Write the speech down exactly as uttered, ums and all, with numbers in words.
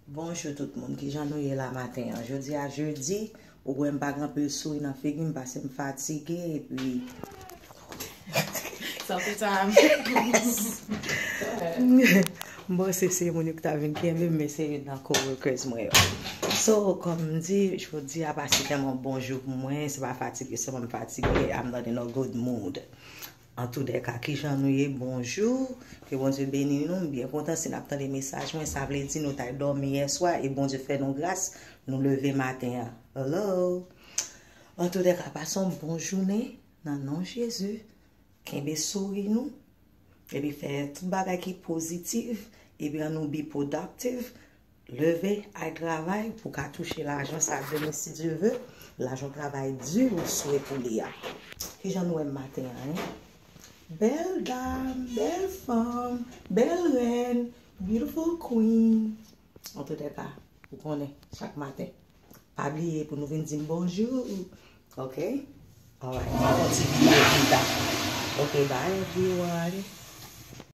Bonjou tout moun, kijan nou ye la maten an? Jodi a jedi, ou wè m pa gen anpil souri nan figi m paske m fatige epi Sa pou sa. M panse se moun yo ki ta vin kenbe m, men se youn nan coworkers mwen yo. So, kòm m di, jodi a pa se tèlman bon jou pou mwen, se pa fatige sèlman m fatige, I'm not in a good mood. Antoudèka, kijan nou ye? Bonjou. Ke Bondye beni nou. M byen kontan si n ap tande mesaj mwen. Sa vle di nou t al dòmi yè swa e Bondye fè nou gras, nou leve maten an. Hello. Antoudèka, pase yon bon jounen nan non Jezi. Kenbe souri nou. Epi fè tout bagay ki pozitif. Epi ann nou be productive. Leve, al travay pou ka touche lajan sa demen si Dye ve. Lajan travay di ou swe pou li a. Kijan nou wè m maten an, en? Bèl dam, bèl fanm, bèl rèn, beautiful queen. Antoudèka, ou konnen, chak maten. Pa bliye pou nou vin di m bonjou. Ok? Alright, mwen kontinye pita. Ok, bye everyone.